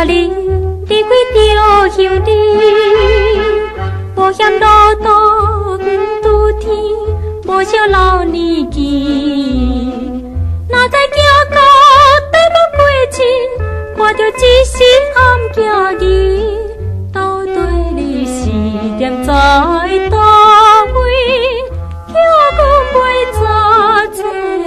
兒離開著鄉里，無嫌路途遠拄天，無惜老年紀。哪知行到台北過市，看著一身暗行兒，到底你是踮在佗位，叫阮袂怎找你？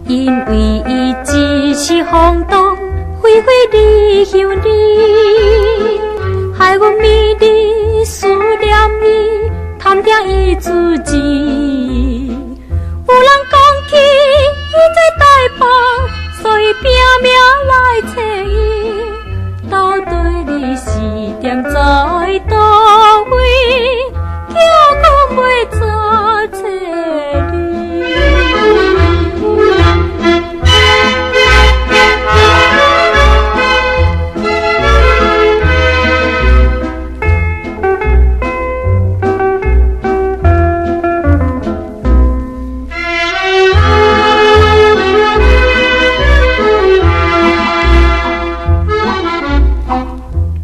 因為伊一時衝動，揮霍離鄉里，害阮暝日思念伊，貪疼伊自己。有人講起伊在台北，所以拼命來揣伊。到底你是踮在佗位，叫阮袂怎揣你？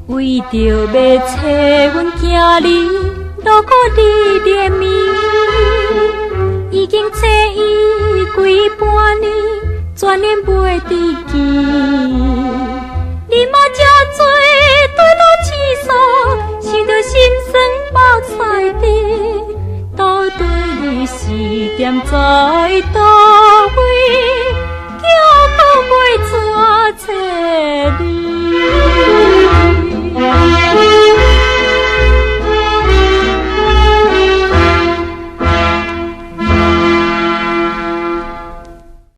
為著欲揣阮囝兒，勞苦日連暝，已經揣伊規半年，全然袂得見。你嘛誠濟對路痴索，想著心酸目屎滴，到底你是踮在佗位？